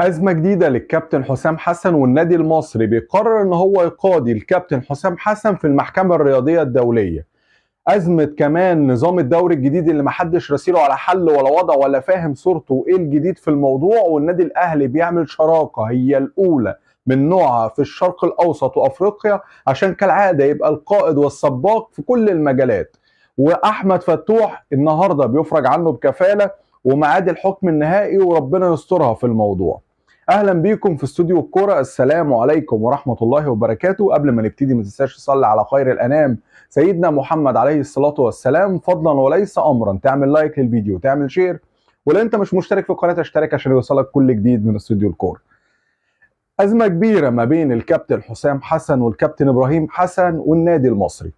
أزمة جديدة للكابتن حسام حسن، والنادي المصري بيقرر إن هو يقاضي الكابتن حسام حسن في المحكمة الرياضية الدولية. أزمة كمان نظام الدوري الجديد اللي محدش راسيله على حل ولا وضع ولا فاهم صورته وإيه الجديد في الموضوع. والنادي الأهلي بيعمل شراكة هي الأولى من نوعها في الشرق الأوسط وأفريقيا، عشان كالعادة يبقى القائد والسباق في كل المجالات. وأحمد فتوح النهاردة بيفرج عنه بكفالة وميعاد الحكم النهائي، وربنا يسترها في الموضوع. اهلا بيكم في استوديو الكورة، السلام عليكم ورحمة الله وبركاته. قبل ما نبتدي ما تنساش تصلي على خير الانام سيدنا محمد عليه الصلاة والسلام، فضلا وليس امرا تعمل like للفيديو تعمل share، ولو انت مش مشترك في القناة اشترك عشان يوصلك كل جديد من استوديو الكورة. ازمة كبيرة ما بين الكابتن حسام حسن والكابتن ابراهيم حسن والنادي المصري.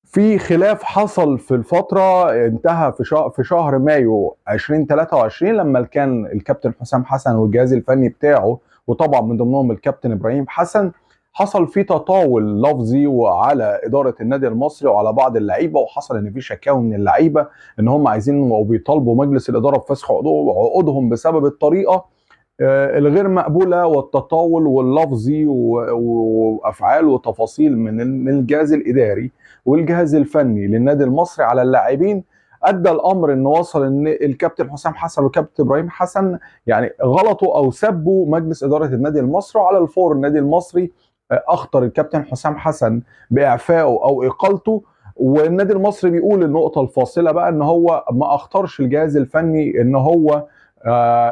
في خلاف حصل في الفترة انتهى في شهر مايو 2023، لما كان الكابتن حسام حسن والجهاز الفني بتاعه وطبعا من ضمنهم الكابتن ابراهيم حسن، حصل في تطاول لفظي وعلى إدارة النادي المصري وعلى بعض اللعيبة، وحصل ان في شكاوى من اللعيبة ان هم عايزين وبيطالبوا مجلس الإدارة بفسخ عقودهم بسبب الطريقة الغير مقبولة والتطاول واللفظي وأفعال وتفاصيل من الجهاز الإداري والجهاز الفني للنادي المصري على اللاعبين. ادى الامر ان وصل ان الكابتن حسام حسن والكابتن ابراهيم حسن يعني غلطوا او سبوا مجلس ادارة النادي المصري، وعلى الفور النادي المصري اخطر الكابتن حسام حسن باعفائه او اقالته. والنادي المصري بيقول النقطة الفاصلة بقى ان هو ما اخطرش الجهاز الفني ان هو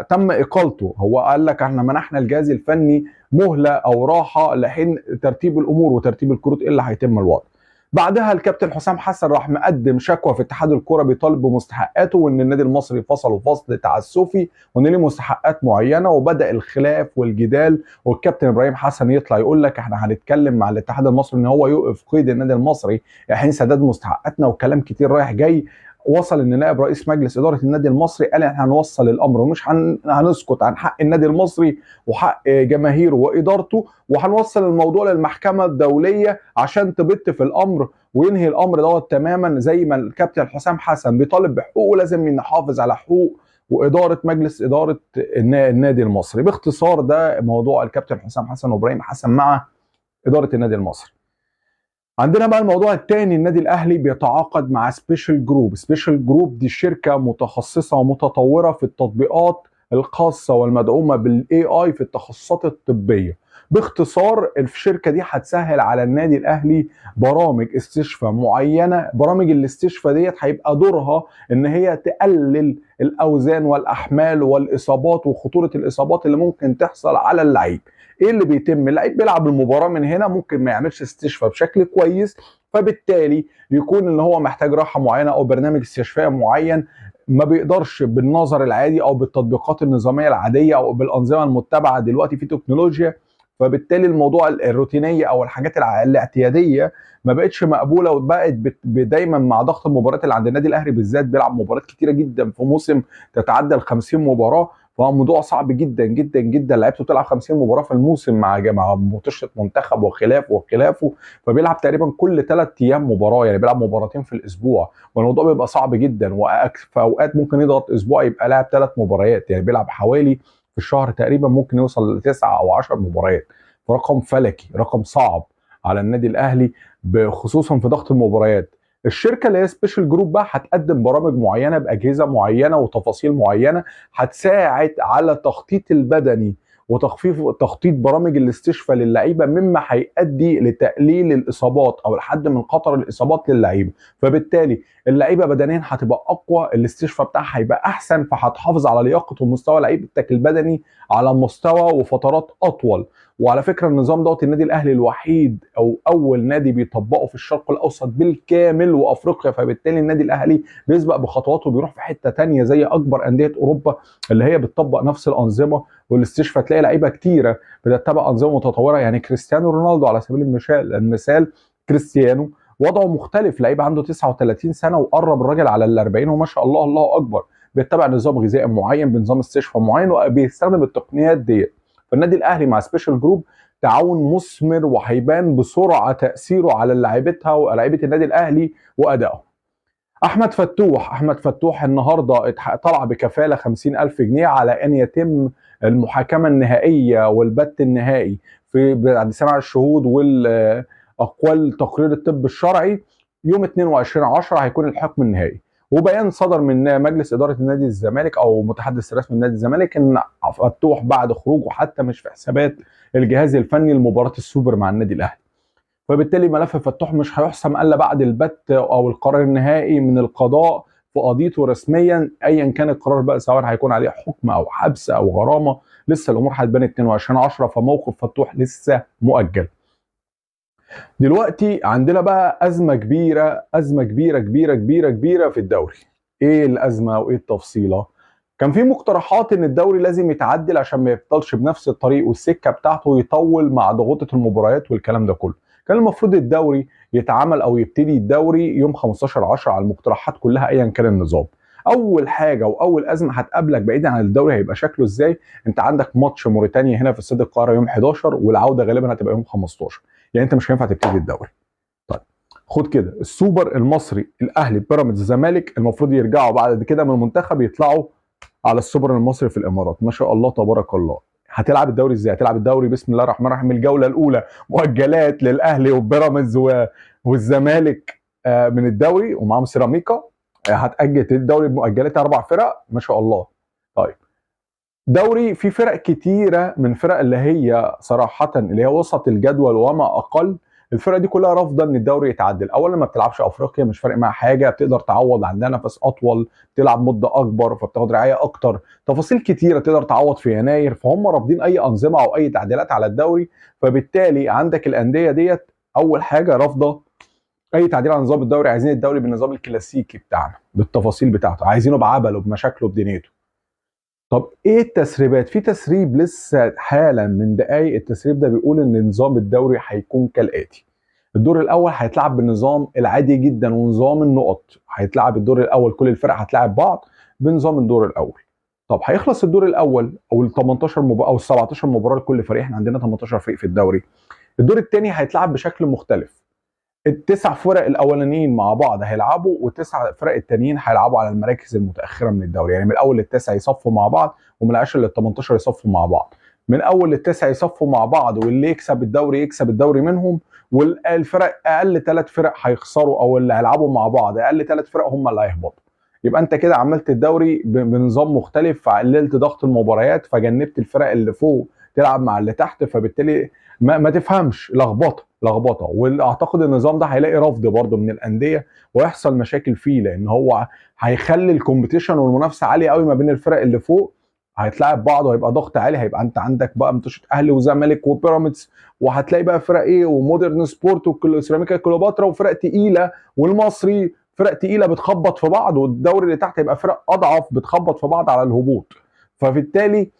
تم اقالته، هو قال لك احنا منحنا الجهاز الفني مهله او راحة لحين ترتيب الامور وترتيب الكروت اللي هيتم الوضع. بعدها الكابتن حسام حسن راح مقدم شكوى في اتحاد الكورة بيطالب بمستحقاته، وان النادي المصري فصله فصل تعسفي وان ليه مستحقات معينة، وبدا الخلاف والجدال. والكابتن ابراهيم حسن يطلع يقول لك احنا هنتكلم مع الاتحاد المصري ان هو يوقف قيد النادي المصري حين سداد مستحقاتنا، وكلام كتير رايح جاي. وصل ان نائب رئيس مجلس ادارة النادي المصري قال احنا هنوصل الامر ومش هنسكت عن حق النادي المصري وحق جماهيره وادارته، وهنوصل الموضوع للمحكمة الدولية عشان تبت في الامر وينهي الامر دوت تماما. زي ما الكابتن حسام حسن بيطالب بحقوقه لازم نحافظ على حقوق واداره مجلس ادارة النادي المصري. باختصار ده موضوع الكابتن حسام حسن وابراهيم حسن مع ادارة النادي المصري. عندنا بقى الموضوع الثاني، النادي الاهلي بيتعاقد مع Special Group. Special Group دي شركة متخصصة ومتطوره في التطبيقات الخاصة والمدعومه بال AI في التخصصات الطبية. باختصار الشركة دي هتسهل على النادي الاهلي برامج استشفاء معينة. برامج الاستشفاء ديت هيبقى دورها ان هي تقلل الاوزان والاحمال والاصابات وخطورة الاصابات اللي ممكن تحصل على اللعيب. ايه اللي بيتم؟ اللعيب بيلعب المباراة من هنا ممكن ما يعملش استشفاء بشكل كويس، فبالتالي يكون ان هو محتاج راحة معينة او برنامج استشفاء معين، ما بيقدرش بالنظر العادي او بالتطبيقات النظامية العادية او بالانظمه المتبعة دلوقتي في تكنولوجيا. فبالتالي الموضوع الروتينية او الحاجات الاعتيادية ما بقتش مقبولة، وبقت دايما مع ضغط المباريات اللي عند النادي الاهلي بالذات، بيلعب مباريات كتيرة جدا في موسم تتعدى ال 50 مباراة، فهو موضوع صعب جدا جدا جدا. لعيبته بتلعب 50 مباراة في الموسم مع مطشه منتخب وخلافه وخلافه، فبيلعب تقريبا كل 3 ايام مباراة، يعني بيلعب مباراتين في الاسبوع، والموضوع بيبقى صعب جدا. وفي اوقات ممكن يضغط اسبوع يبقى لاعب 3 مباريات، يعني بيلعب حوالي في الشهر تقريبا ممكن يوصل ل9 او 10 مباريات، فرقم فلكي، رقم صعب على النادي الاهلي خصوصا في ضغط المباريات. الشركة اللي هي Special Group بقى هتقدم برامج معينة باجهزه معينة وتفاصيل معينة هتساعد على تخطيط البدني وتخفيف تخطيط برامج الاستشفاء للعيبة، مما هيؤدي لتقليل الاصابات او الحد من خطر الاصابات للعيبة. فبالتالي اللعيبة بدنيا هتبقى اقوى، الاستشفاء بتاعها هيبقى احسن، فهتحافظ على لياقه ومستوى لعيبتك البدني على مستوى وفترات اطول. وعلى فكرة النظام دوت النادي الاهلي الوحيد او اول نادي بيطبقه في الشرق الاوسط بالكامل وافريقيا، فبالتالي النادي الاهلي بيسبق بخطواته وبيروح في حتة تانية زي اكبر اندية اوروبا اللي هي بتطبق نفس الانظمة والاستشفاء. تلاقي لعيبة كتيرة بتتبع انظمة متطورة، يعني كريستيانو رونالدو على سبيل المثال، كريستيانو وضعه مختلف، لعيب عنده 39 سنة وقرب الراجل على ال 40 وما شاء الله الله اكبر، بيتبع نظام غذائي معين بنظام استشفاء معين وبيستخدم التقنيات ديت. فالنادي الاهلي مع Special Group تعاون مثمر وهيبان بسرعة تاثيره على لعيبتها ولاعيبه النادي الاهلي وادائهم. احمد فتوح، احمد فتوح النهارده طلع بكفاله 50,000 جنيه على ان يتم المحاكمة النهائية والبت النهائي في بعد سماع الشهود والاقوال تقرير الطب الشرعي يوم 22/10 هيكون الحكم النهائي. وبيان صدر من مجلس ادارة النادي الزمالك او متحدث رسمي النادي الزمالك ان فتوح بعد خروجه حتى مش في حسابات الجهاز الفني لمباراة السوبر مع النادي الاهلي، فبالتالي ملف فتوح مش هيحسم الا بعد البت او القرار النهائي من القضاء في قضيته رسميا، ايا كان القرار بقى، سواء هيكون عليه حكم او حبس او غرامة، لسه الامور هتبان 22/10. فموقف فتوح لسه مؤجل. دلوقتي عندنا بقى ازمة كبيرة، ازمة كبيرة كبيرة كبيرة كبيرة في الدوري. ايه الازمة وايه التفصيله؟ كان في مقترحات ان الدوري لازم يتعدل عشان ما يفضلش بنفس الطريق والسكه بتاعته يطول مع ضغوطه المباريات والكلام ده كله. كان المفروض الدوري يتعمل او يبتدي الدوري يوم 15/10 على المقترحات كلها ايا كان النظام. اول حاجة واول ازمة هتقابلك بعيدا عن الدوري هيبقى شكله ازاي، انت عندك ماتش موريتانيا هنا في استاد القاهرة يوم 11 والعودة غالبا هتبقى يوم 15، يعني انت مش هينفع تبتدي الدوري. طيب خد كده السوبر المصري، الاهلي بيراميدز الزمالك المفروض يرجعوا بعد كده من المنتخب يطلعوا على السوبر المصري في الامارات، ما شاء الله تبارك الله. هتلعب الدوري ازاي؟ هتلعب الدوري بسم الله الرحمن الرحيم الجولة الاولى مؤجلات للاهلي وبيراميدز والزمالك من الدوري ومعاهم سيراميكا، هتأجل الدوري بمؤجلات 4 فرق ما شاء الله. طيب دوري في فرق كتيرة من فرق اللي هي صراحة اللي هي وسط الجدول وما اقل، الفرق دي كلها رافضه ان الدوري يتعدل. اولا ما بتلعبش افريقيا، مش فارق معاها حاجة، بتقدر تعوض، عندها نفس اطول، بتلعب مده اكبر فبتاخد رعاية اكتر، تفاصيل كتيرة تقدر تعوض في يناير، فهم رافضين اي انظمة او اي تعديلات على الدوري. فبالتالي عندك الاندية ديت اول حاجة رافضه اي تعديل على نظام الدوري، عايزين الدوري بالنظام الكلاسيكي بتاعنا بالتفاصيل بتاعته، عايزينه بعبله بمشاكله بدنيته. طب ايه التسريبات؟ في تسريب لسه حالا من دقايق، التسريب ده بيقول ان نظام الدوري هيكون كالاتي: الدور الاول هيتلعب بالنظام العادي جدا ونظام النقط، هيتلعب الدور الاول كل الفرق هتلاعب بعض بنظام الدور الاول. طب هيخلص الدور الاول او ال 18 مباراة او ال 17 مباراة لكل فريق، احنا عندنا 18 فريق في الدوري. الدور الثاني هيتلعب بشكل مختلف، التسع فرق الاولانيين مع بعض هيلعبوا والتسع فرق التانيين هيلعبوا على المراكز المتاخرة من الدوري، يعني من الاول للتاسع يصفوا مع بعض ومن العاشر لل 18 يصفوا مع بعض، من اول للتاسع يصفوا مع بعض، واللي يكسب الدوري يكسب الدوري منهم، والفرق اقل 3 فرق هيخسروا او اللي هيلعبوا مع بعض اقل 3 فرق هم اللي هيهبطوا. يبقى انت كده عملت الدوري بنظام مختلف، فقللت ضغط المباريات، فجنبت الفرق اللي فوق تلعب مع اللي تحت، فبالتالي ما تفهمش، لخبطة لخبطة. واعتقد النظام ده هيلاقي رفض برضه من الاندية ويحصل مشاكل فيه، لان هو هيخلي ال competition والمنافسه عالية قوي ما بين الفرق اللي فوق، هيتلاعب بعض وهيبقى ضغط عالي، هيبقى انت عندك بقى ماتشات اهلي وزمالك وبيراميدز، وهتلاقي بقى فرق ايه ومودرن سبورت وسيراميكا كليوباترا وفرق تقيلة والمصري، فرق تقيلة بتخبط في بعض، والدوري اللي تحت هيبقى فرق اضعف بتخبط في بعض على الهبوط. فبالتالي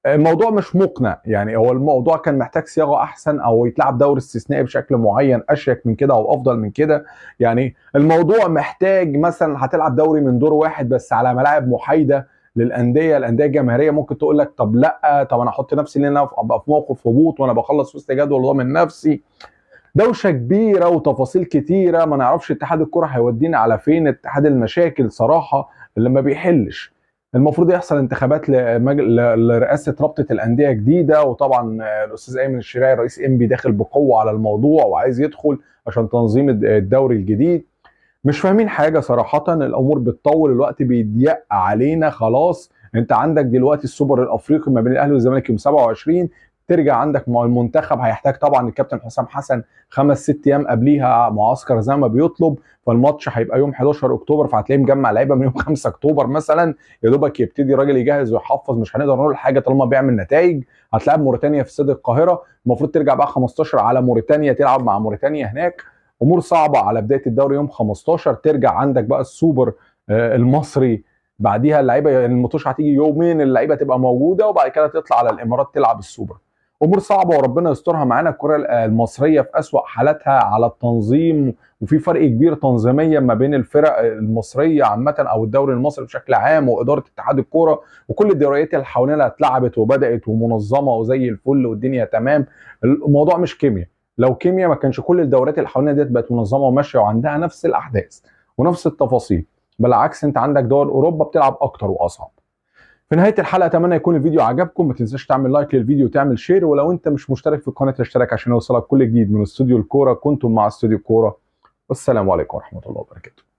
الموضوع مش مقنع، يعني هو الموضوع كان محتاج صياغة احسن او يتلعب دوري استثنائي بشكل معين اشيك من كده او افضل من كده. يعني الموضوع محتاج مثلا هتلعب دوري من دور واحد بس على ملاعب محايدة للاندية، الاندية الجماهيرية ممكن تقول لك طب لا، طب انا احط نفسي ان انا ابقى في موقف هبوط وانا بخلص وسط جدول وضامن نفسي. دوشه كبيرة وتفاصيل كتيرة، ما نعرفش اتحاد الكره هيودينا على فين، اتحاد المشاكل صراحة اللي ما بيحلش. المفروض يحصل انتخابات لرئاسة رابطه الاندية جديدة، وطبعا الاستاذ ايمن الشريعي رئيس انبي داخل بقوة على الموضوع وعايز يدخل عشان تنظيم الدوري الجديد. مش فاهمين حاجة صراحة، الامور بتطول، الوقت بيضيق علينا خلاص. انت عندك دلوقتي السوبر الافريقي ما بين الاهلي والزمالك يوم 27، ترجع عندك مع المنتخب هيحتاج طبعا الكابتن حسام حسن 5-6 ايام قبليها معسكر زي ما بيطلب، فالماتش هيبقى يوم 11 اكتوبر، فهتلاقيه مجمع لعيبة من يوم 5 اكتوبر مثلا، يا دوبك يبتدي الراجل يجهز ويحفظ، مش هنقدر نقول حاجة طالما بيعمل نتائج. هتلاعب موريتانيا في استاد القاهرة، المفروض ترجع بقى 15 على موريتانيا تلعب مع موريتانيا هناك، امور صعبة على بداية الدوري يوم 15. ترجع عندك بقى السوبر المصري بعديها، اللعيبة الماتش هتيجي يومين اللعيبة تبقى موجودة، وبعد كده تطلع على الامارات تلعب السوبر. امور صعبة وربنا يسترها معانا. الكره المصرية في اسوأ حالاتها على التنظيم، وفي فرق كبير تنظيميا ما بين الفرق المصرية عامة او الدوري المصري بشكل عام واداره اتحاد الكورة وكل الدوريات اللي حوالينا اتلعبت وبدات ومنظمة وزي الفل والدنيا تمام. الموضوع مش كيمياء، لو كيمياء ما كانش كل الدوريات اللي حوالينا ديت بقت منظمة وماشية وعندها نفس الاحداث ونفس التفاصيل. بالعكس انت عندك دول اوروبا بتلعب اكتر واصعب. في نهاية الحلقة اتمنى يكون الفيديو عجبكم، ما تنساش تعمل like للفيديو وتعمل share، ولو انت مش مشترك في القناة اشترك عشان يوصلك كل جديد من استوديو الكوره. كنتم مع استوديو الكوره، والسلام عليكم ورحمة الله وبركاته.